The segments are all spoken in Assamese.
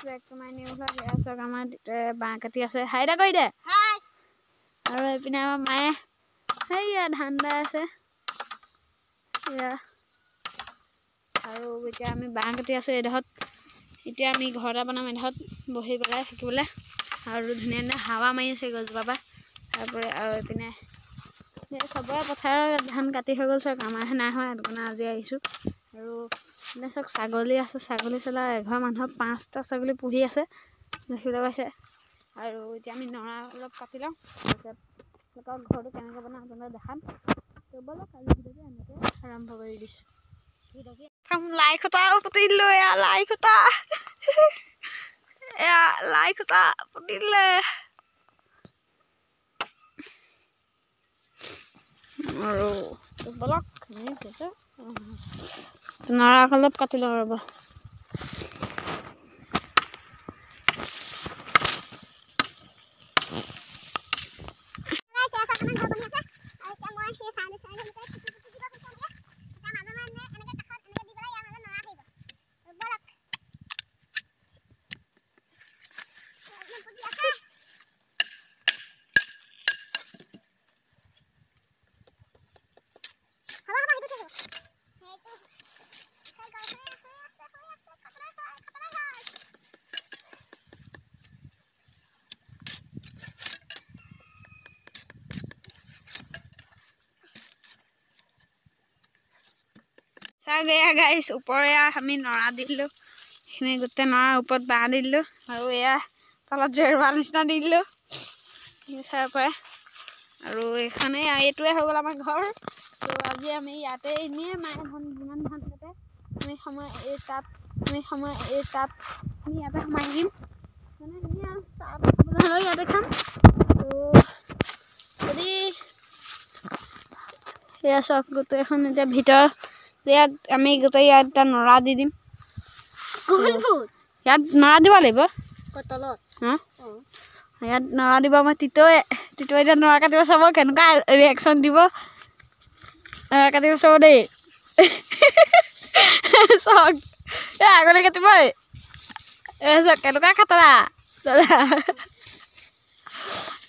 Back to my new vlog. এয়া চাওক, আমাৰ বাঁহ কাটি আছে। হাই এটা কৰি দে। আৰু এইপিনে আমাৰ মায়ে সেইয়া ধান দাই আছে এয়া। আৰু এতিয়া আমি বাঁহ কাটি আছোঁ এইডোখৰত। এতিয়া আমি ঘৰ এটা বনাম এইডোখৰত বহি পেলাই থাকিবলৈ। আৰু ধুনীয়া ধুনীয়া হাৱা মাৰি আছে গছজোপাৰ পৰা। তাৰপৰে আৰু এইপিনে চবৰে পথাৰৰ ধান কাটি হৈ গ'ল চাওক, আমাৰহে নাই হোৱা, সেইটো কাৰণে আজি আহিছোঁ। আৰু এনে চাওক, ছাগলী আছে, ছাগলী চলা এঘৰ মানুহৰ 5টা ছাগলী পুহি আছে, দেখিবলৈ পাইছে। আৰু এতিয়া আমি নৰা অলপ কাটি লওঁ, তাৰপিছত তেওঁলোকৰ ঘৰটো কেনেকৈ বনাওঁ আপোনালোকক দেখাম। তো ব'লক, আজি ভিডিঅ'টো এনেকৈ আৰম্ভ কৰি দিছোঁ। লাই খুঁটাও পুতি দিলোঁ, এয়া লাই খুঁটা, এয়া লাই খুঁটা পুতি দিলে। আৰু ব'লক, নৰা অলপ কাটি লওঁ, ৰ'ব। চাওক, এয়া গাইছ, ওপৰ এয়া আমি নৰা দি দিলোঁ, এইখিনি গোটেই নৰাৰ ওপৰত বাঁহ দি দিলোঁ। আৰু এয়া তলত জেৰুৱা নিচিনা দি দিলোঁ, চাব পাৰে। আৰু এইখনেই, এইটোৱে হৈ গ'ল আমাৰ ঘৰ। তো আজি আমি ইয়াতে এনেই মায়ে ধান যিমান ধান কাটে আমি সময় এই তাত, আমি সময় এই তাত আমি ইয়াতে সোমাই থাকিম, মানে এনেই আৰু চাহ খাবলৈ হ'লেও ইয়াতে খাম। তো যদি এয়া চাওক, গোটেইখন এতিয়া ভিতৰ ইয়াত আমি গোটেই ইয়াত এটা নৰা দি দিম। ইয়াত নৰা দিব লাগিব, ইয়াত নৰা দিব। মই তিতৈ তিতৈ এতিয়া নৰা কাটিব চাব, কেনেকুৱা ৰিয়েকশ্যন দিব। নৰা কাটিব চাব দেই, চাওক, এই আগলৈ কাটিব। এই চাওক, কেনেকুৱা খাতৰা,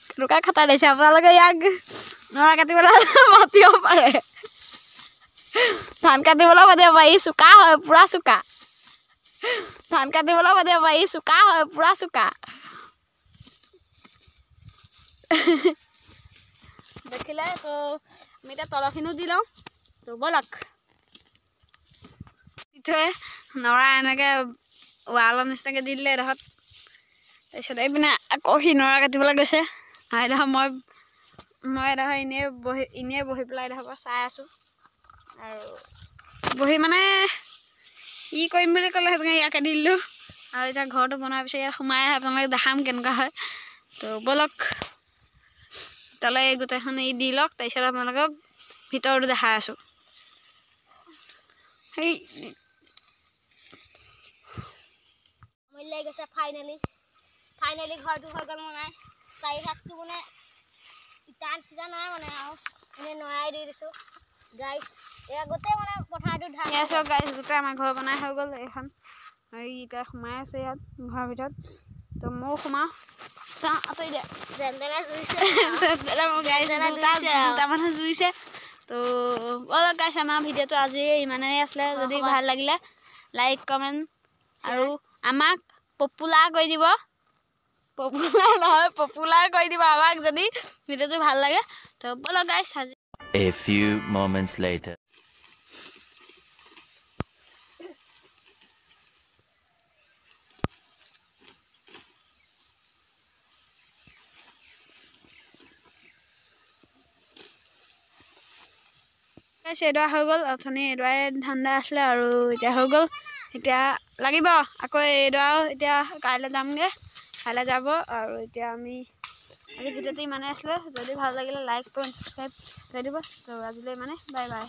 কেনেকুৱা খাতা দিছে। আপোনালোকে ইয়াক নৰা কাটিবলৈ মাতিব পাৰে, ধান কাটিবলৈ মাতিব পাৰি, চোকা হয় পূৰা চোকা। ধান কাটিবলৈ মাতিব পাৰি, চোকা হয় পূৰা চোকা। দেখিলে তো আমি এতিয়া তলখিনিও দি লওঁ। তো ব'লক, থৈ নৰা এনেকৈ ৱালৰ নিচিনাকৈ দি দিলে এডোখৰত। তাৰপিছত এইপিনে আকৌ সি নৰা কাটিবলৈ গৈছে। আৰু এডোখৰ মই এডোখৰ এনেই বহি পেলাই এডোখৰ পৰা চাই আছোঁ। আৰু বহি মানে ই কৰিম বুলি ক'লে, সেইটো কাৰণে ইয়াকে দি দিলোঁ। আৰু এতিয়া ঘৰটো বনোৱাৰ পিছত ইয়াত সোমাই আপোনালোকে দেখাম কেনেকুৱা হয়। তো ব'লক, তালৈ এই গোটেইখন এই দি লওক, তাৰপিছত আপোনালোকক ভিতৰটো দেখাই আছোঁ। সেই লাগি গৈছে। ফাইনেলি ফাইনেলি ঘৰটো হৈ গ'ল। মানে চাৰিভাগটো মানে ইটা চিটা নাই, মানে আৰু এনেই নৰাই দি দিছোঁ গাইছ। এয়া গোটেই মানে পথাৰটো ধান। এয়া চাওক গাইছ, গোটেই আমাৰ ঘৰ বনাই হৈ গ'ল এইখন। এই এতিয়া সোমাই আছে ইয়াত ঘৰৰ ভিতৰত। তো ময়ো সোমাওঁ, চাওঁ, আঁতৰি দিয়া। যেন তেনে জুইছে। গাইছ, দুটা দুটা মানুহ জুইছে। তো অলপ গাইছ, আমাৰ ভিডিঅ'টো আজি ইমানেই আছিলে। যদি ভাল লাগিলে লাইক, কমেণ্ট আৰু আমাক পপুলাৰ কৰি দিব। পপুলাৰ নহয়, পপুলাৰ কৰি দিব আমাক যদি ভিডিঅ'টো ভাল লাগে। তো ব'লক গাইছ আজি। A few moments later. এডৰা হৈ গ'ল, অথনি এডৰাই ধান দা আছিলে আৰু এতিয়া হৈ গ'ল। এতিয়া লাগিব আকৌ এইডৰাও, এতিয়া কাইলৈ যামগৈ, কাইলৈ যাব। আৰু এতিয়া আমি আজি ভিডিঅ'টো ইমানেই আছিলে। যদি ভাল লাগিলে লাইক, কমেণ্ট, ছাবস্ক্ৰাইব কৰি দিব। তো আজিলৈ ইমানে, বাই বাই।